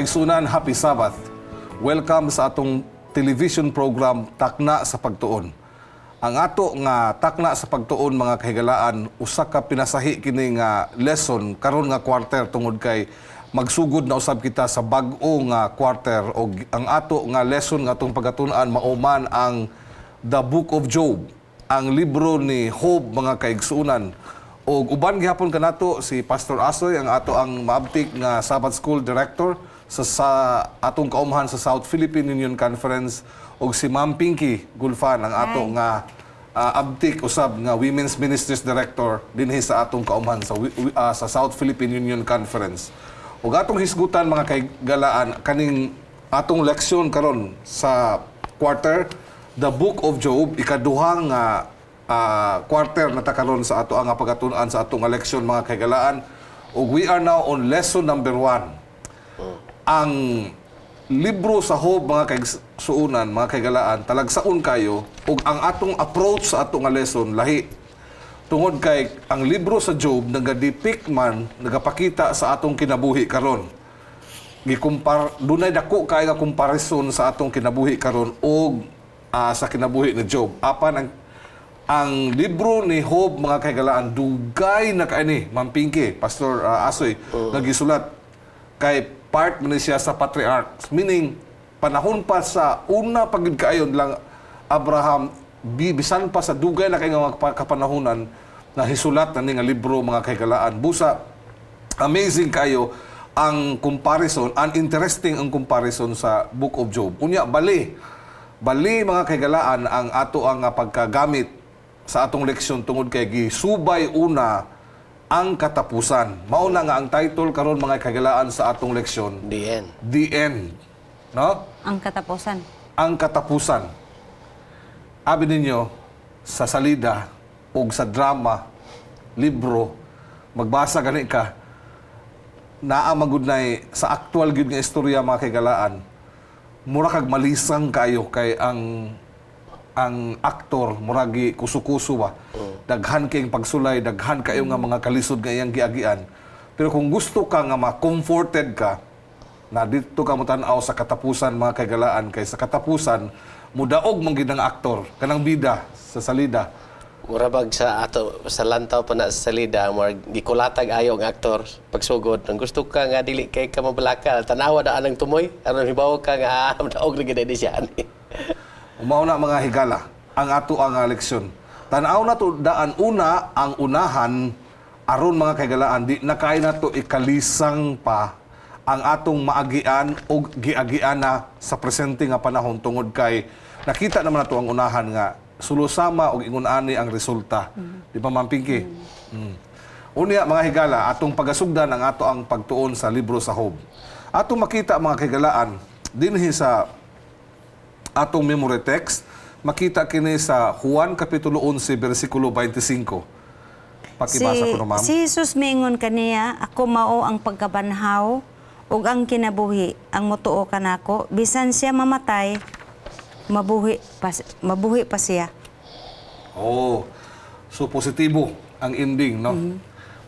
Kaigsunan, happy Sabbath. Welcome sa atong television program Takna sa Pagtuon. Ang ato nga Takna sa Pagtuon, mga kahigalaan, usa ka pinasahi kini nga lesson karon nga quarter tungod kay magsugod na usab kita sa bag-o nga quarter og ang ato nga lesson nga atong pagatun-an mao man ang The Book of Job, ang libro ni Job, mga kaigsunan. Og uban gihapon kanato si Pastor Asoy, ang ato ang maabtik nga Sabbath School Director sa atong kaumhan sa South Philippine Union Conference, ug si Ma'am Pinky Gulfan, ang ato nga abtik usab nga Women's Ministries Director dinhi sa atong kaumhan sa South Philippine Union Conference. Ug atong hisgutan, mga kahigalaan, kaning atong leksyon karon sa quarter, The Book of Job, ikaduhang nga quarter na ta karon sa ato ang pagatun-an sa atong leksyon, mga kahigalaan. Ug we are now on lesson number 1. Ang libro sa Job, mga kaigsuunan, mga kahigalaan, talagsaon kayo ug ang atong approach sa atong nga lesson lahi. Tungod kay ang libro sa Job nagadepict man, nagapakita sa atong kinabuhi karon. Gikumpar dunay dako kay nga comparison sa atong kinabuhi karon og sa kinabuhi ni Job. Apan ang libro ni Job, mga kahigalaan, dugay na kaini, Ma'am Pinky, Pastor Asoy, nga gisulat kay part man ni siya sa patriarchs, meaning panahon pa sa una pa gid kaayo lang Abraham, bisan pa sa dugay na kay nga mga kapanahunan na hisulat na ni nga libro, mga kahigalaan. Busa amazing kayo ang comparison, ang interesting ang comparison sa Book of Job. Unya bali bali, mga kahigalaan, ang ato ang pagkagamit sa atong leksyon tungod kay gisubay una ang katapusan. Mao na nga ang title karon, mga kahigalaan, sa atong leksyon, The end. The End. No? Ang katapusan. Ang katapusan. Abi ninyo sa salida o sa drama, libro, magbasa gani ka, naa magud nay sa actual gyud nga istorya, mga kahigalaan, mura kag malisang kayo kay ang aktor muragi kusu-kuso ba. Daghan kayong pagsulay, daghan kayo nga mga kalisod nga iyang giagian. Pero kung gusto ka nga ma-comforted ka, na dito ka mo tan-aw sa katapusan, mga kahigalaan, kay sa katapusan mudaog man gid ang aktor kanang bida sa salida. Mura bag sa ato sa lantaw pa na sa salida, murag gikulatag ayo ang aktor pagsugod. Ang gusto ka nga dili kay ka mabalaka, tanawa na anang tumoy aron hibaw ka nga daog na gid ni siya ani. Mao na, mga higala, ang ato ang leksyon. Tan-aw na to daan una ang unahan aron, mga kahigalaan, di na kay nato ikalisang pa ang atong maagian o giagian na sa presente nga panahon tungod kay nakita naman nato ang unahan nga sulusama og ingon ani ang resulta. Di ba, Ma'am Pinky? Unya, mga higala, atong pagasugdan ang ato ang pagtuon sa libro sa Job. Atong makita, mga kahigalaan, dinhi sa atong memory text, makita kini sa Juan Kapitulo 11 bersikulo 25. Pakibasa ko no, ma'am. Si Jesus miingon kaniya, "Ako mao ang pagkabanhaw ug ang kinabuhi. Ang motuo kanako, bisan siya mamatay, mabuhi pa siya." Oh. So positibo ang ending, no?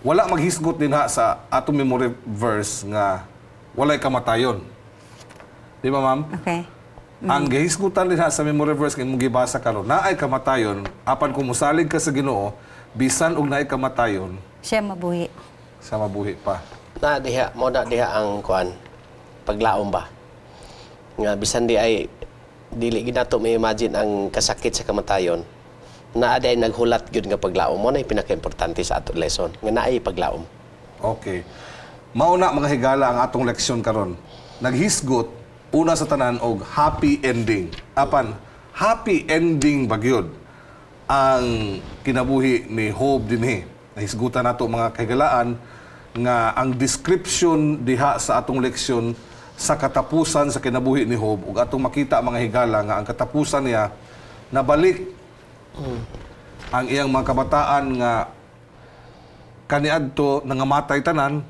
Wala maghisgot din ha sa atong memory verse nga walay kamatayon. Di ba, ma'am? Okay. Ang gihisgutan din ha sa memory verse nga imong gibasa karon, naay kamatayon, apan kung mosalig ka sa Ginoo, bisan og naay kamatayon, Siya mabuhi. Sa mabuhi pa. Na diha mo na diha ang kuan, paglaom ba. Nga bisan di ay dili gid nato ma-imagine ang kasakit sa kamatayon. Naa diay naghulat gyud nga paglaom mo na pinaka-importante sa ato lesson. Nga naay paglaom. Okay. Mao na, mga higala, ang atong leksyon karon. Naghisgot una sa tanan og happy ending. Apan happy ending ba gyud ang kinabuhi ni Job dinhi? Nahisgutan nato, mga kahigalaan, nga ang description diha sa atong leksyon sa katapusan sa kinabuhi ni Job ug atong makita, mga higala, nga ang katapusan niya nabalik ang iyang mga kabataan nga kaniadto nangamatay tanan,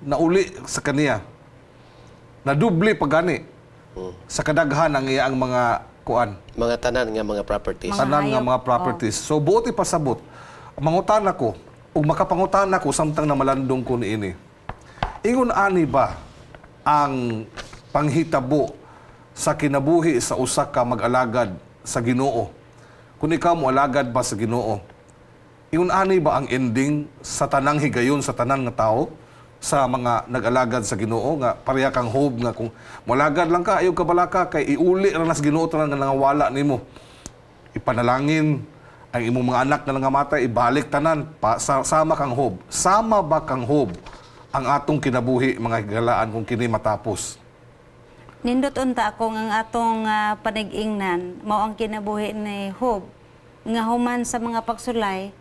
nauli sa kaniya. Nadubli pa gani sa kadaghan ang iyang mga kuan. Mga tanan nga mga properties. Mga Tanan nga hayop. Mga properties. So buot ipasabot. Mangutana ko ug makapangutana ko samtang namalandong ko niini. Ingon ani ba Ang panghitabo sa kinabuhi sa usa ka mag-alagad sa Ginoo? Kung ikaw mo alagad ba sa Ginoo, ingon ani ba ang ending sa tanang higayon sa tanan nga tao sa mga nag-alagad sa Ginoo, nga pareha kang Job nga kung moalagad lang ka, ayaw ka balaka kay iuli ra na sa Ginoo tanan nga nangawala nimo? Ipanalangin ang imong mga anak nga nangamatay, ibalik tanan pa, sama kang Job. Sama ba kang Job ang atong kinabuhi, mga higalaan, kung kini matapos? Nindot unta akong ang atong panig-ingnan mao ang kinabuhi ni Job nga human sa mga pagsulay,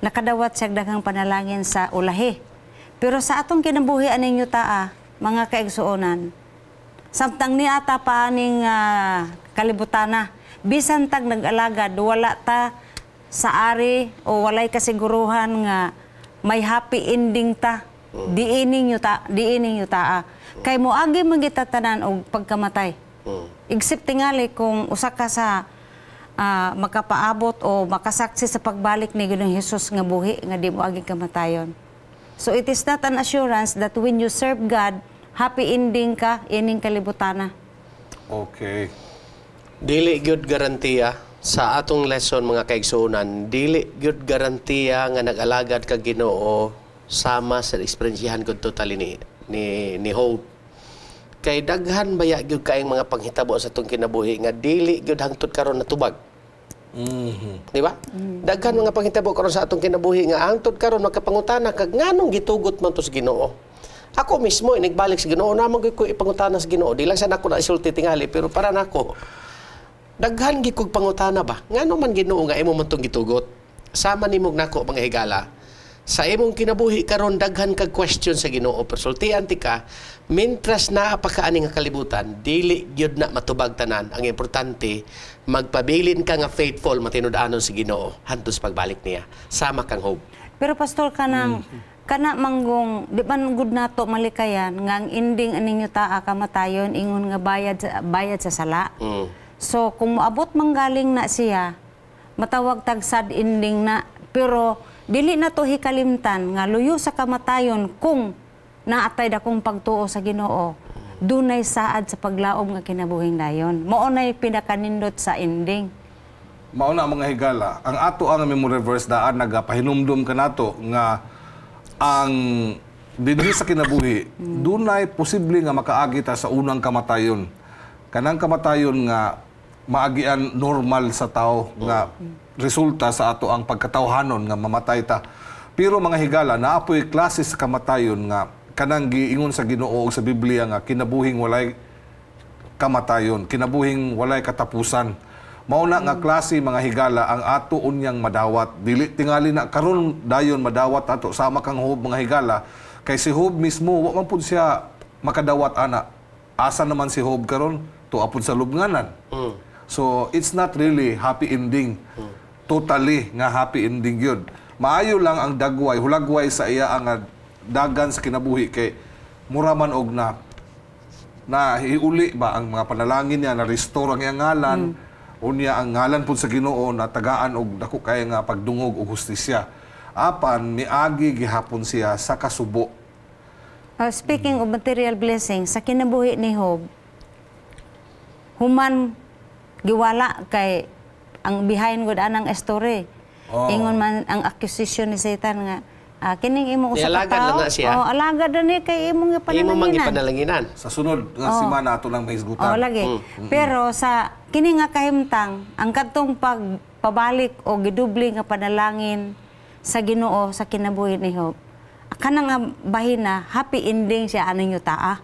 nakadawat siya daghang panalangin sa ulahi. Pero sa atong kinabuhi aning yutaa, mga kaigsuonan, samtang niata pa aning kalibutana, bisan tag nag-alagad, wala ta sa ari o walay kasiguruhan nga may happy ending ta. Diining yuta, diining yutaa. Kay moagi man kita tanan og pagkamatay. Except tingali kung usa ka sa makapaabot o makasaksi sa pagbalik ni Ginoong Hesus nga buhi nga di mo agi kamatayon. So it is not an assurance that when you serve God, happy ending ka ining kalibutana. Dili gyud garantiya sa atong lesson, mga kaigsuonan, dili gyud garantiya nga nag-alagad kag Ginoo sama sa eksperyensyahan gud totally ni Job. Kay daghan baya gyud kaayong mga panghitabo sa atong kinabuhi nga dili gyud hangtod karon natubag. Di ba? Daghan mga panghitabo karon sa atong kinabuhi nga hangtod karon makapangutana kag nganong gitugot man to sa Ginoo. Ako mismo, inigbalik sa Ginoo, naman gyud ko ipangutana sa Ginoo. Di lang sa nako na isulti tingali, pero para nako. Daghan gyud kog pangutana ba? Ngano man, Ginoo, nga imo man tong gitugot? Sama nimo nako, mga higala. Sa imong kinabuhi karon, daghan kag question sa Ginoo, pero sultian ti ka, mientras naa pa ka ani nga kalibutan, dili gyud na matubag tanan. Ang importante, magpabilin ka nga faithful, matinud-anon sa Ginoo hantos pagbalik niya. Sama kang Job. Pero pastor, kanang kana manggong di man gud nato malikayan nga ang ending aning yutaa kamatayon, ingon nga bayad sa sala. So kung moabot manggaling na siya, matawag tag sad ending na, pero dili na to hikalimtan nga luyo sa kamatayon, kung naatay dakong pagtuo sa Ginoo, dunay saad sa paglaom nga kinabuhing dayon. Mao nay pinakanindot sa ending. Mao na, mga higala, ang ato ang memory verse daan nagapahinumdum kanato nga ang dinhi sa kinabuhi dunay posible nga makaagi ta sa unang kamatayon. Kanang kamatayon nga maagian normal sa tao nga resulta sa ato ang pagkatawhanon nga mamatay ta. Pero mga higala, naapoy klase sa kamatayon nga kanang giingon sa Ginoo ug sa Biblia nga kinabuhing walay kamatayon, kinabuhing walay katapusan. Mao na nga klase, mga higala, ang ato unyang madawat. Dili tingali na karon dayon madawat ato sama kang Job, mga higala, kay si Job mismo wa man pud siya makadawat ana. Asa naman si Job karon? Tuwa pud sa lubnganan. So it's not really happy ending. Totally nga happy ending yun. Maayo lang ang dagway, hulagway sa iya ang dagan sa kinabuhi kay mura man og na na hiuli ba ang mga panalangin niya, na restore ang iyang ngalan, unya ang ngalan pud sa Ginoo na tagaan og dako kay nga pagdungog og hustisya. Apan miagi gihapon siya sa kasubo. Speaking of material blessing, sa kinabuhi ni Job, human giwala kay ang behind good anang story. Ingon man ang accusation ni Satan nga kining imong usa ka Nialagad tao. lang na siya. Oh, alagad na ni kay imong Imo mang gipanalanginan. ipanalanginan. Sa sunod nga semana ato nang mahisgutan. Oh, lagi. Pero sa kini nga kahimtang, ang kadtong pagpabalik o gidubli nga panalangin sa Ginoo sa kinabuhi ni Job, kanang nga bahina, happy ending siya aning yutaa.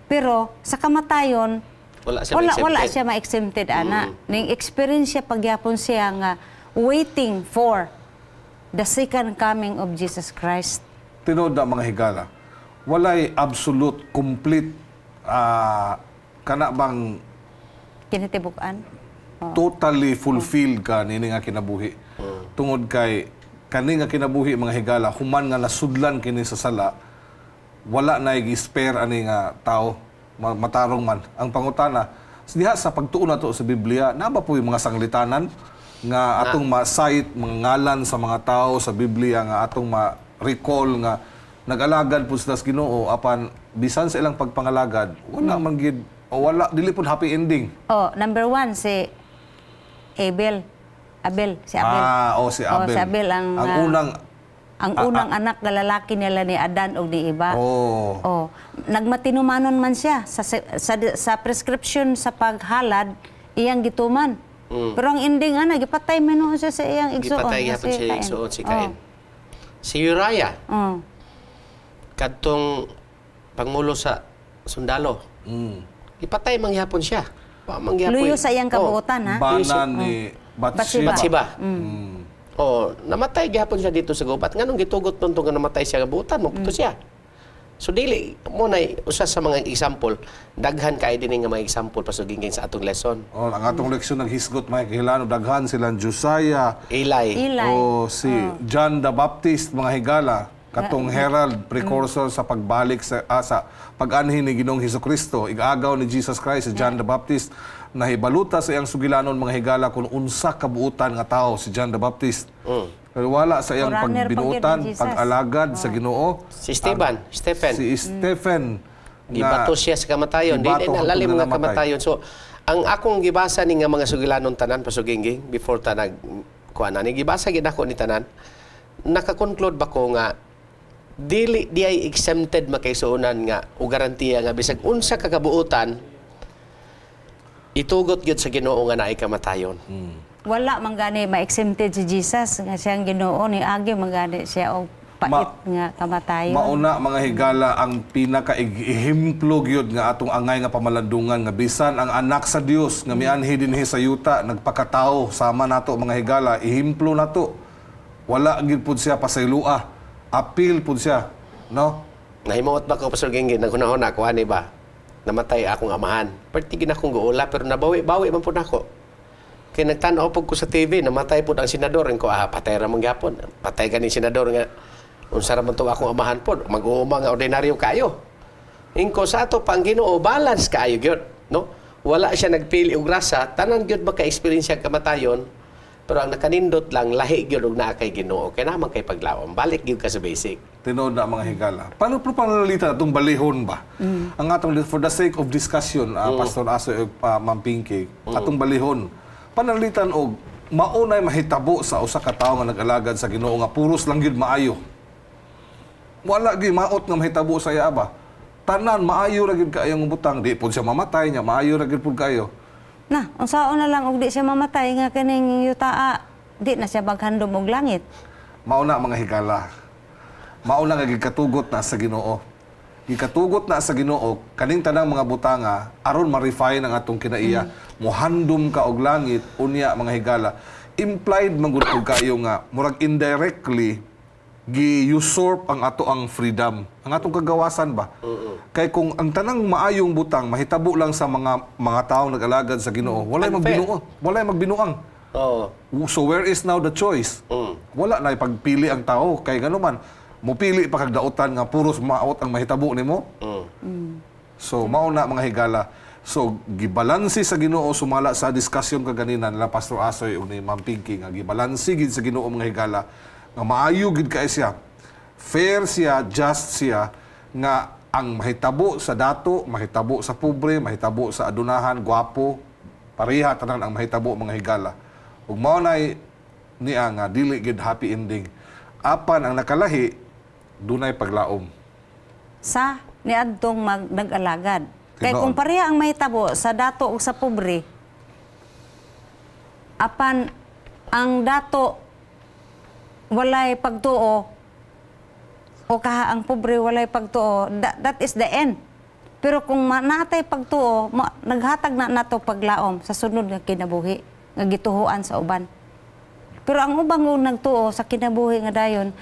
Pero sa kamatayon, Wala siya wala, ma-exempted. wala siya ma-exempted ana. Ning experience siya pagyapon siya nga waiting for the second coming of Jesus Christ. Tinuod na, mga higala, walay absolute, complete, kana bang Kinitibukan. Totally fulfilled ka nini nga kinabuhi. Tungod kay kani nga kinabuhi, mga higala, human nga nasudlan kini sa sala, wala na gi-spare ani nga tao, matarong man. Ang pangutana, diha sa pagtuon nato sa Biblia, naa ba po yung mga sanglitanan nga atong ma-cite, mga ngalan sa mga tao sa Biblia nga atong ma-recall nga nag-alagad po sila sa Ginoo apan bisan sa ilang pagpangalagad, wala man gid o wala, dili pud happy ending. Oh, number one, si Abel. Abel, si Abel. Ah, oh, si Oh, Abel. si Abel ang, ang unang ang unang anak nga lalaki nila ni Adan ug ni Eva. Oh, nagmatinumanon man siya sa prescription sa paghalad, iyang gituman. Pero ang ending ana, gipatay man noon siya sa iyang igsuon Gipatay nga gihapon si siya Cain. igsuon si Cain. Si Uriah, kadtong pangulo sa sundalo. Gipatay man gihapon siya. Wa man gihapon. Luyo sa iyang kabuotan, ha? Bana ni Bathsheba. Bathsheba. Oh, namatay gihapon siya dito sa gubat. Nganong gitugot nun to nga namatay siya, buotan mo to siya? So dili mo na usa sa mga example, daghan kay dinhi nga mga example pasugingin sa atong lesson. Oh, ang atong leksyon naghisgot, mga kahilano, daghan silang Josiah, Eli. Eli. O si John the Baptist, mga higala, katong herald, precursor sa pagbalik sa pag-anhi ni Ginoong Hesukristo, igagaw ni Jesus Christ si John the Baptist, nahibaluta sa iyang sugilanon, mga higala, kung unsa kabuutan nga tao si John the Baptist. Pero wala sa iyang Forerunner pa gyud pagbinuotan, ni Jesus. pag-alagad sa Ginoo. Si Stephen, Stephen. Si Stephen nga Gibato siya sa kamatayon. Dili gibato na hangtod lalim nga nga namatay. Kamatayon. So ang akong gibasa ni nga mga sugilanon tanan, pasugingging, before ta nag kuan ani, gibasa gid ako ni tanan. Naka-conclude ba ko nga dili di ay exempted makaisuonan nga o garantiya nga bisag unsa ka kabuotan, itugot gyud sa Ginoo nga naay kamatayon? Wala man gani ma-exempted si Jesus nga siyang Ginoo, ni agi man gani siya og pait nga kamatayon. Mauna, mga higala, ang pinaka-ehemplo gyud nga atong angay nga pamalandungan nga bisan ang anak sa Dios nga mianhi dinhi sa yuta, nagpakatao sama nato, mga higala, ehemplo nato. Wala gyud pud siya pasaylua. Apil pud siya, no? Nahimuot ba ko, Pastor Gingging, naghunahuna ko ani ba? Namatay akong amahan. Perti gid akong guula pero nabawi-bawi man pud ako. Kay nagtan-aw pud ko sa TV, namatay pud ang senador ko, ah, patay ra man gyapon. Patay gani senador nga unsa ra man to akong amahan pod, mag-uuma nga ordinaryo kayo. Ingko sa ato pang Ginoo, balance kaayo gyud, no? Wala siya nagpili og rasa, tanan gyud maka-experience siya kamatayon. Pero ang nakanindot lang, lahi gyud og naa kay Ginoo. Kay naman kay paglawom, balik gyud ka sa basic. Tinuod na, mga higala. Paano po pananalita atong balihon ba? Ang atong, for the sake of discussion, Pastor Aso, Ma'am Pinky, atong balihon. Pananalitan og maunay mahitabo sa usa ka tawo nga nag-alagad sa Ginoo nga puros lang gyud maayo. Wala gyud maot nga mahitabo sa iya ba? Tanan maayo ra gyud kaayong butang, di pud siya mamatay nya, maayo ra gyud pud kaayo. Na, unsaon na lang og di siya mamatay nga kining yutaa, di na siya maghandom og langit? Mauna, mga higala. Mauna nga gikatugot na sa Ginoo. Gikatugot na sa Ginoo kaning tanang mga butanga aron ma-refine ang atong kinaiya. Muhandom ka og langit unya, mga higala. Implied man gud og kayo nga murag indirectly gi-usurp ang ato ang freedom, ang atong kagawasan ba? Kay kung ang tanang maayong butang mahitabo lang sa mga taong nag-alagad sa Ginoo, walay Unfair. magbinuang, walay magbinuang. So where is now the choice? Wala na pagpili ang tao kay gano man mupili pa kag dautan nga puros maot ang mahitabo nimo. So mao na, mga higala. So gibalansi sa Ginoo sumala sa diskusyon kaganina nila Pastor Asoy ug ni Ma'am Pinky nga gibalansi gid sa Ginoo, mga higala, nga maayo gid kay siya. Fair siya, just siya nga ang mahitabo sa dato, mahitabo sa pobre, mahitabo sa adunahan, gwapo, pareha tanan ang mahitabo, mga higala. Ug mao nay niya nga dili gid happy ending. Apan ang nakalahi, dunay paglaom. Sa niadtong nag-alagad. Kay Tinuod. kung pareha ang mahitabo sa dato ug sa pobre, apan ang dato walay pagtuo o kaha ang pobre walay pagtuo, that is the end. Pero kung natay pagtuo, naghatag na nato paglaom sa sunod nga kinabuhi nga gituhuan sa uban. Pero ang ubang kung nagtuo sa kinabuhi nga dayon,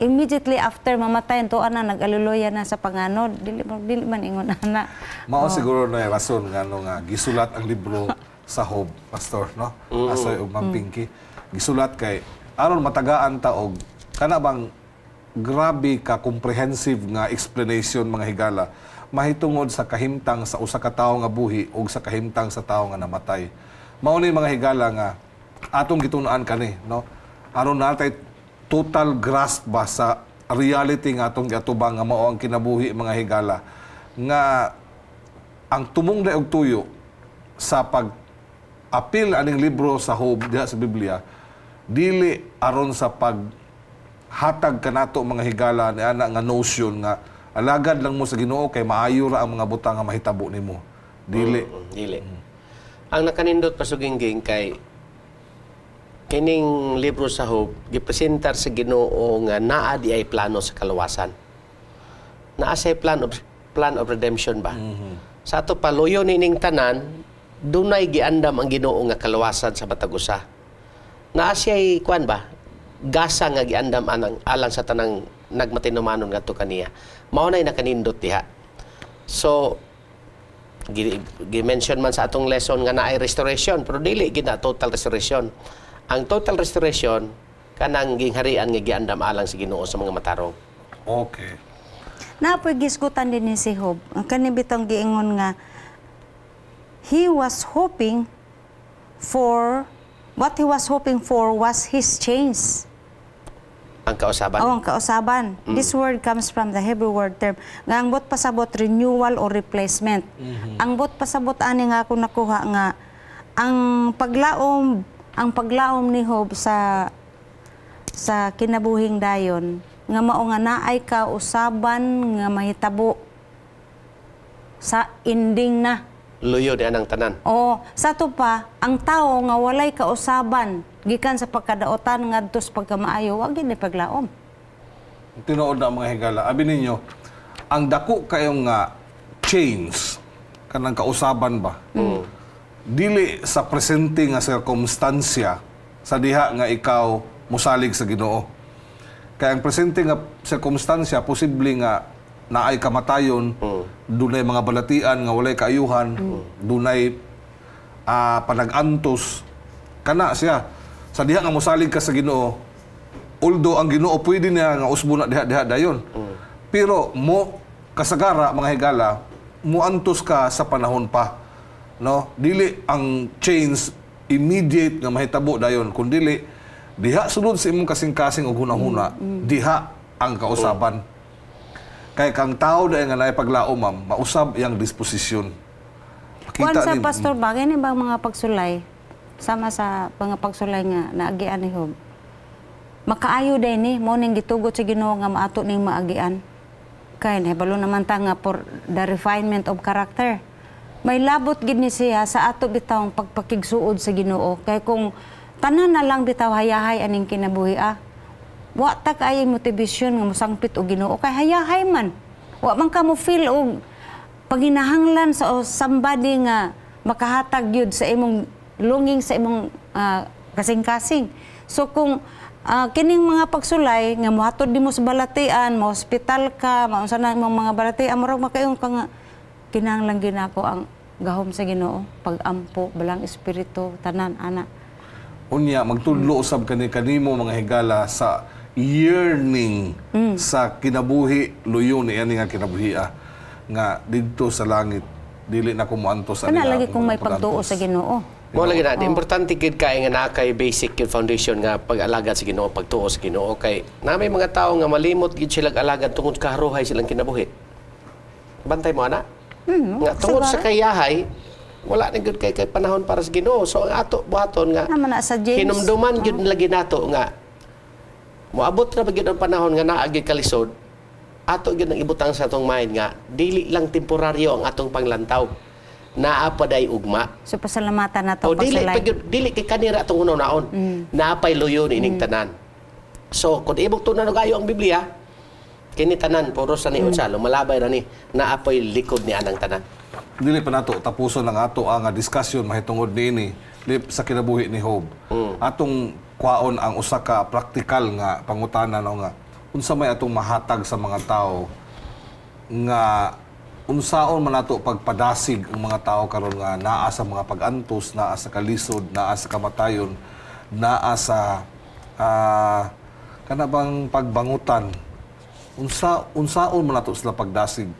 immediately after mamatay tuan na, nag-aluloya na sa panganod, dili man ingon ana. Mao siguro na rason nga no nga gisulat ang libro sa Job, Pastor, no? Asoy ug Ma'am Pinky. Gisulat kay aron matagaan ta og kana bang grabe ka comprehensive nga explanation, mga higala, mahitungod sa kahimtang sa usa ka tawo nga buhi ug sa kahimtang sa tawo nga namatay. Mao ni, mga higala, nga atong gitun-an kani, no? Aron natay total grasp ba sa reality nga atong giatubang nga mao ang kinabuhi, mga higala. Nga ang tumong og tuyo sa pag apil aning libro sa Job diha sa Biblia, dili aron sa pag hatag kanato, mga higala, ni ana nga notion nga alagad lang mo sa Ginoo kay maayo ra ang mga butang nga mahitabo nimo. Dili. Dili. Ang nakanindot pa sugingging kay kining libro sa Job gipresentar sa Ginoo nga naa di ay plano sa kaluwasan. Naa say plan of redemption ba? Sa ato pa luyo nining tanan, dunay giandam ang Ginoo nga kaluwasan sa matag usa. Naa siya'y kuan ba? Gasa nga giandam anang alang sa tanang nagmatinumanon ngadto kaniya. Mao nay nakanindot diha. So gi-mention man sa atong lesson nga naay restoration, pero dili gid na total restoration. Ang total restoration kanang gingharian nga giandam alang sa Ginoo sa mga matarong. Napoy gisgutan din ni si Job. Ang kani bitong giingon nga he was hoping for what he was hoping for was his change. Ang kausaban. Oh, ang kausaban. This word comes from the Hebrew word term nga ang buot pasabot renewal or replacement. Ang buot pasabot ani nga ako nakuha nga ang paglaom ni Job sa kinabuhing dayon nga mao nga naay kausaban nga mahitabo sa ending na. Luyo di anang tanan. Oo, sa ato pa, ang tao nga walay kausaban gikan sa pagkadaotan ngadto sa pagkamaayo, wa gid ni paglaom. Tinuod na, mga higala. Abi ninyo, ang dako kayong nga change kanang kausaban ba? Dili sa presente nga sirkumstansya sa diha nga ikaw musalig sa Ginoo. Kaya ang presente nga sirkumstansya, posible nga naay kamatayon, dunay mga balatian nga walay kaayuhan, dunay panag-antos kana siya. Sa diha nga mosalig ka sa Ginoo, although ang Ginoo pwede niya nga usbo na diha diha dayon. Pero mo kasagara, mga higala, muantos ka sa panahon pa. No? Dili ang change immediate nga mahitabo dayon, kundili diha sulod sa imong kasing-kasing ug hunahuna, diha ang kausaban. Kay kang tao dahil nga naay paglaom, ma'am, mausab iyang disposisyon. Kuan sa ni- pastor ba, gani ba mga pagsulay sama sa mga pagsulay nga naagian ni Job? Makaayo day ni mo ning gitugot sa Ginoo nga maato ning maagian. Kay nahibalo naman ta nga for the refinement of character. May labot gid ni siya sa ato bitawng pagpakigsuod sa Ginoo. Kay kung tanan na lang bitaw hayahay aning kinabuhi ah. Wa ta kay motivation nga mosangpit og Ginoo kay hayahay man. Wa man ka mo feel og paginahanglan sa o somebody nga makahatag gyud sa imong longing, sa imong kasing-kasing. So kung kining mga pagsulay nga mohatod nimo sa balatian, mo hospital ka, maunsa na imong mga balatian, murag makaingon ka nga kinahanglan gyud nako ang gahom sa Ginoo, pagampo, balang espiritu, tanan ana. Unya magtudlo usab kani kanimo, mga higala, sa yearning sa kinabuhi luyo ni ani nga kinabuhi nga didto sa langit dili na ko moantos Kana ani lagi nga kung may akong pagtuo pag-antos. Sa Ginoo. Mo lagi na, importante gid kay nga naa kay basic gyud foundation nga pag-alagad sa Ginoo, pagtuo sa Ginoo, kay na may mga tawo nga malimot gid sila alagad tungod kaharuhay silang kinabuhi. Bantay mo ana? Nga tungod sa kayahay, wala na gyud kay panahon para sa Ginoo. So ang ato buhaton nga Naman na sa James. hinumduman gyud lagi nato nga moabot ra ba gyud ang panahon nga naa gyud kalisod, ato gyud ang ibutang sa atong mind nga dili lang temporaryo ang atong panglantaw. Naa pa day ugma. So pasalamatan nato O dili pagsulay. pa gyud, dili kay kanira atong hunaon. Naa pay luyo niining tanan. So kung imong tunan og ayo ang Biblia, kini tanan puro sa ni unsa lumalabay ra ni, naa pay likod ni anang tanan. Dili pa nato tapuson ang ato ang discussion mahitungod niini sa kinabuhi ni Job. Atong kwaon ang usa ka praktikal nga pangutana, no, nga unsa may atong mahatag sa mga tao nga unsaon man nato pagpadasig ang mga tao karon nga naa sa mga pag-antos, naa sa kalisod, naa sa kamatayon, naa sa kana bang pagbangutan? Unsaon man nato sila pagdasig?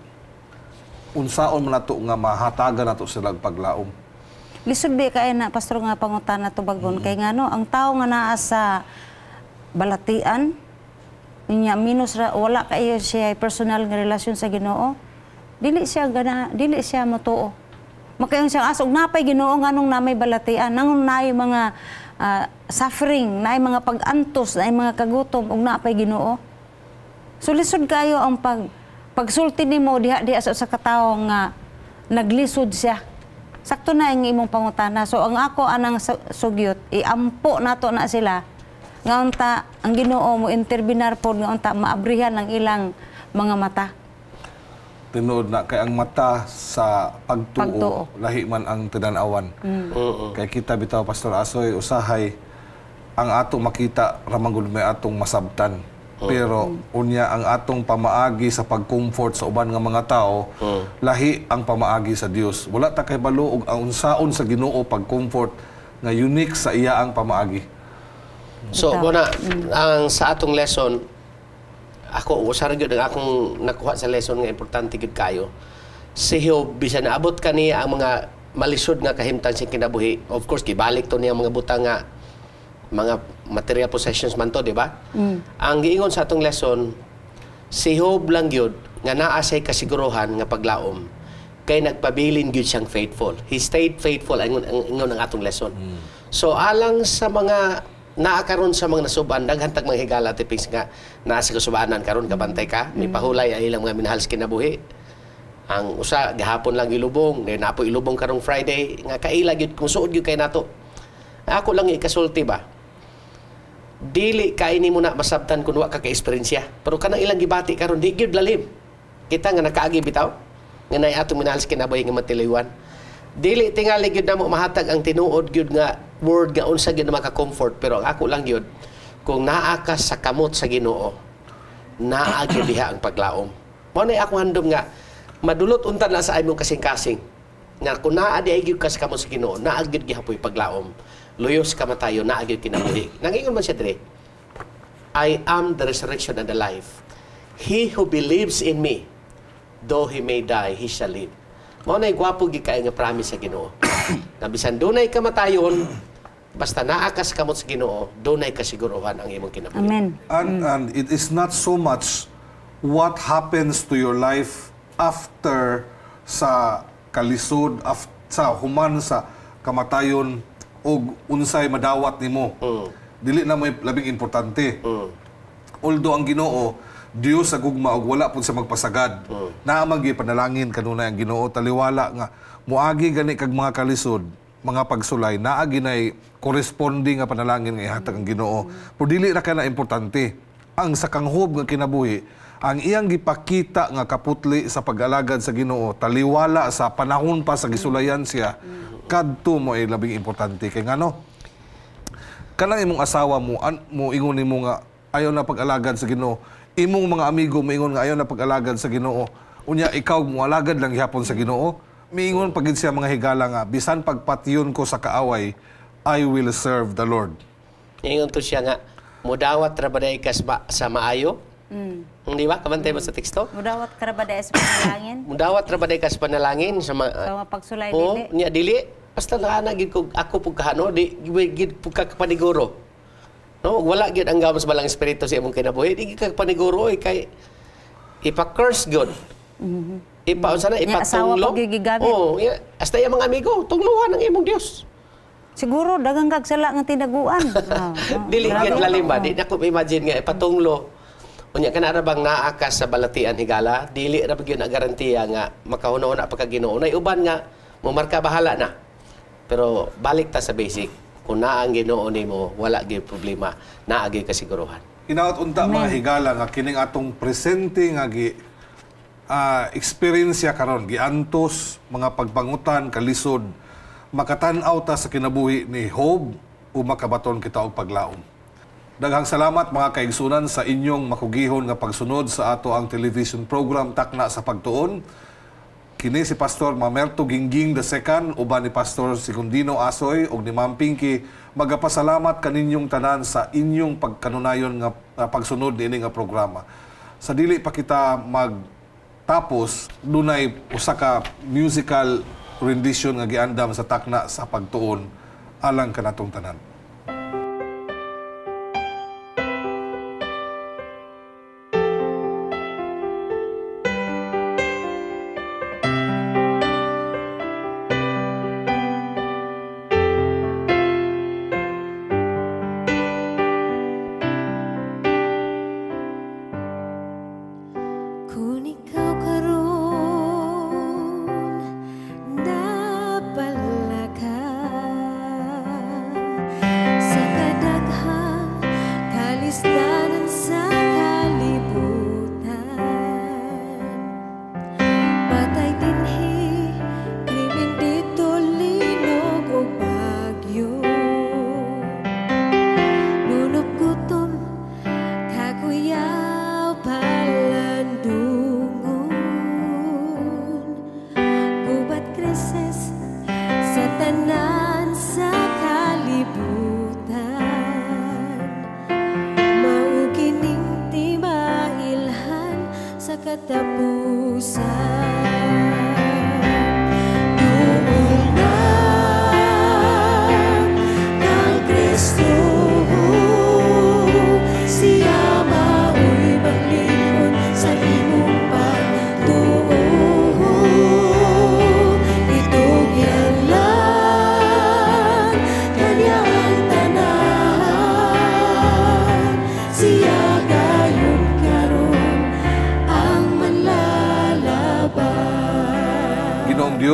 Unsaon man nato nga mahatagan nato sila og paglaom? Lisod ba kay na, pastor, nga pangutana tubagon kay ngano ang tao nga naa sa balatian niya minus ra, wala kayo siya personal nga relasyon sa Ginoo. Dili siya gana, dili siya motuo. Makaingon siya, asog napay Ginoo, nganong na may balatian, nganong naay mga suffering, naay mga pag-antos, naay mga kagutom ug napay Ginoo. So lisod kayo ang pagsulti nimo diha diha sa usa ka tawo nga naglisod siya. Sakto na ang imong pangutana. So ang ako anang sugyot, iampo nato na sila nga unta ang Ginoo mo interbinar pod nga unta maabrihan ang ilang mga mata. Tinuod na kay ang mata sa pagtuo, Pagtuo. Lahi man ang tinan-awan. Kay kita bitaw, Pastor Asoy, usahay ang ato makita ra man gud may atong masabtan. Pero unya ang atong pamaagi sa pag-comfort sa uban nga mga tao, lahi ang pamaagi sa Dios. Wala ta kay balo og ang unsaon sa Ginoo pag-comfort nga unique sa iya ang pamaagi. So, muna, ang sa atong lesson, ako, usa ra gyud ang akong nakuha sa lesson nga importante gyud kayo. Si Job, bisan naabot kaniya ang mga malisod nga kahimtang sa kinabuhi, of course, gibalik to niya ang mga butang nga mga material possessions man to, di ba? Ang giingon sa atong lesson, si Job lang gyud nga naa siya'y kasiguruhan nga paglaom kay nagpabilin gyud siyang faithful. He stayed faithful ang ingon ang atong lesson. So alang sa mga naa karon sa mga nasuban, daghan tag mga higala, tipings, nga naa sa kasubanan karon, kabantay ka, may pahulay ang ilang mga minahal sa kinabuhi. Ang usa gahapon lang ilubong, then napo ilubong karong Friday nga kaila gyud kung suod gyud kay nato. Ako lang ikasulti ba. Dili kay nimo na masabtan kun wa ka ka-eksperyensya. Pero kanang ilang gibati karon di gyud lalim. Kita nga nakaagi bitaw nga naay atong minahal sa kinabuhi nga matiliwan. Dili tingali gyud namo mahatag ang tinuod gyud nga word nga unsa gyud na maka-comfort, pero ang ako lang gyud, kung naa ka sa kamot sa Ginoo, naa gyud diha ang paglaom. Mao na akong handom nga madulot unta na sa imong kasing-kasing nga kung naa di ay gyud ka sa kamot sa Ginoo, naa gyud gihapoy paglaom. Luyos kamatayo, naa gyud kinabuhi. Nangingon man siya dire, "I am the resurrection and the life. He who believes in me, though he may die, he shall live." Mao na gwapo gyud kaayo nga promise sa Ginoo. Na bisan dunay kamatayon, basta naa ka sa kamot sa Ginoo, dunay kasiguruhan ang imong kinabuhi. Amen. And it is not so much what happens to your life after sa kalisod, sa human sa kamatayon og unsay madawat nimo. Dili na may labing importante. Although ang Ginoo, Dios sa gugma og wala pud sa magpasagad. Naa man gyud panalangin kanunay ang Ginoo, taliwala nga muagi gani kag mga kalisod, mga pagsulay, naa ginay corresponding nga panalangin nga ihatag ang Ginoo. Pero dili ra kana importante. Ang sa kang Job nga kinabuhi, ang iyang gipakita nga kaputli sa pag-alagad sa Ginoo, taliwala sa panahon pa sa gisulayan siya, kadto mo ay labing importante kay ngano? Kanang imong asawa mo mo ingon nimo nga ayaw na pag-alagad sa Ginoo. Imong mga amigo moingon nga ayaw na pag-alagad sa Ginoo. Unya ikaw moalagad lang gihapon sa Ginoo. Miingon pagid siya, mga higala, nga bisan pagpatyon ko sa kaaway, I will serve the Lord. Ingon to siya nga, mudawat ra ba diay ka sa maayo? Hindi ba? Kabantay mo sa teksto? Mudawat ka ra ba diay sa panalangin? Mudawat ra ba diay ka sa panalangin sa Sa mga pagsulay Oo, dili? Niya dili. Basta naa gid ko ako pug kahano di gid pug ka paniguro. No, wala gyud ang gawom sa Balang Espiritu sa imong kinabuhi. Di gid ka paniguro eh, kay ipa-curse gyud. Ipa unsa na Nya, asawa ipatunglo. pa gyud gigamit. Oo, yeah. Hasta iya mga amigo, tungluhan ang imong Dios. Siguro daghang kag sala nga tinaguan. Oh. Dili Grabe. gyud lalim ba? Di na ko imagine nga ipatunglo. Unya kana ra bang naa ka sa balatian, higala, dili ra ba gyud na garantiya nga makahuna-huna pa ka Ginoo. Nay uban nga momarka bahala na. Pero balik ta sa basic. Kung naa ang Ginoo nimo, wala gyud problema, naa gyud kasiguruhan. Hinaot unta, mga higala, nga kining atong presente nga gi eksperyensya karon, giantos mga pagbangutan kalisod, makatan-aw ta sa kinabuhi ni Job o makabaton kita og paglaom. Daghang salamat, mga kaigsunan, sa inyong makugihon nga pagsunod sa ato ang television program Takna sa Pagtuon. Kini si Pastor Mamerto Gingging II uban ni Pastor Segundino Asoy ug ni Ma'am Pinky magapasalamat kaninyong tanan sa inyong pagkanunayon nga pagsunod niini nga programa. Sa dili pa kita magtapos, dunay usa ka musical rendition nga giandam sa Takna sa Pagtuon alang kanatong tanan.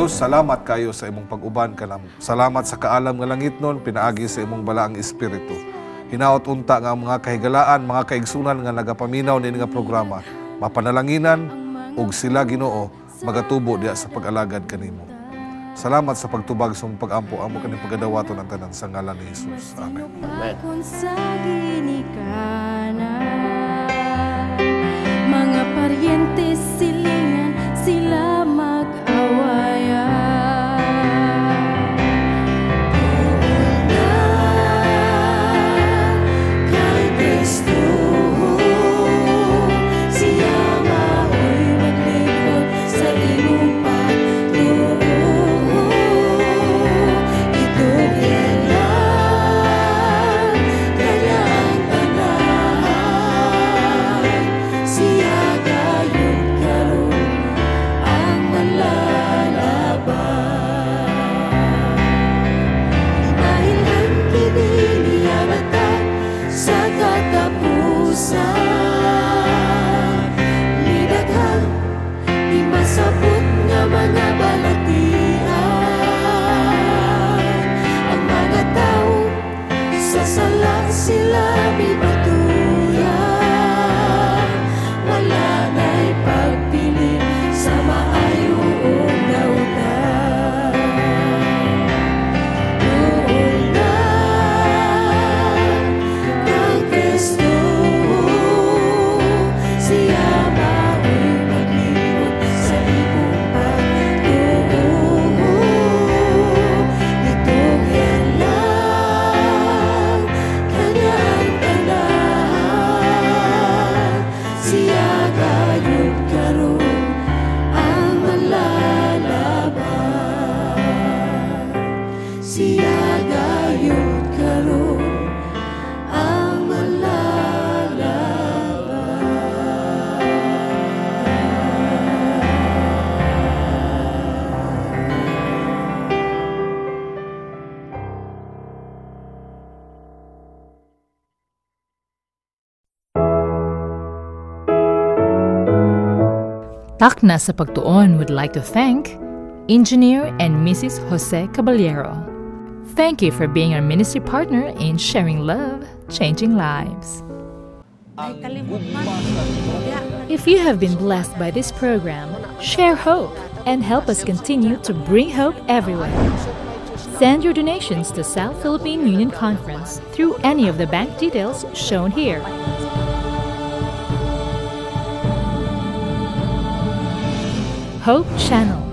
Dios, salamat kayo sa imong pag-uban kanamo. Salamat sa kaalam nga langitnon pinaagi sa imong balaang espiritu. Hinaot unta nga ang mga kahigalaan, mga kaigsunan nga nagapaminaw niini nga programa, mapanalanginan ug sila, Ginoo, magatubo diha sa pag-alagad kanimo. Salamat sa pagtubag sa imong pag-ampo. Amo kaning pagadawaton ang tanan sa ngalan ni Jesus. Amen. Amen. Kung sa ginikanan, mga paryente silingan sila mag-awayan. Duol na kay Kristo, siya mao'y maglingkod sa imong pagtuo. Itugyan lang kanyang tanan, siya gayud karon ang manlalaban. Mailhan kini niya mata sa katapusan. Midaghang di masabot nga mga balatian. Ang mga tao sa sala sila mibatuyan. Wala na'y pagpili sa maayo o dautan. Duol na kay Kristo, siya mao'y maglingkod sa imong pagtuo. Itugyan lang kanyang tanan, siya gayud karon ang manlalaban. Siya gayud karon ang manlalaban. Takna sa Pagtuon would like to thank Engineer and Mrs. Jose Caballero. Thank you for being our ministry partner in sharing love, changing lives. Ay, kalimot man. If you have been blessed by this program, share hope and help us continue to bring hope everywhere. Send your donations to South Philippine Union Conference through any of the bank details shown here. Hope Channel.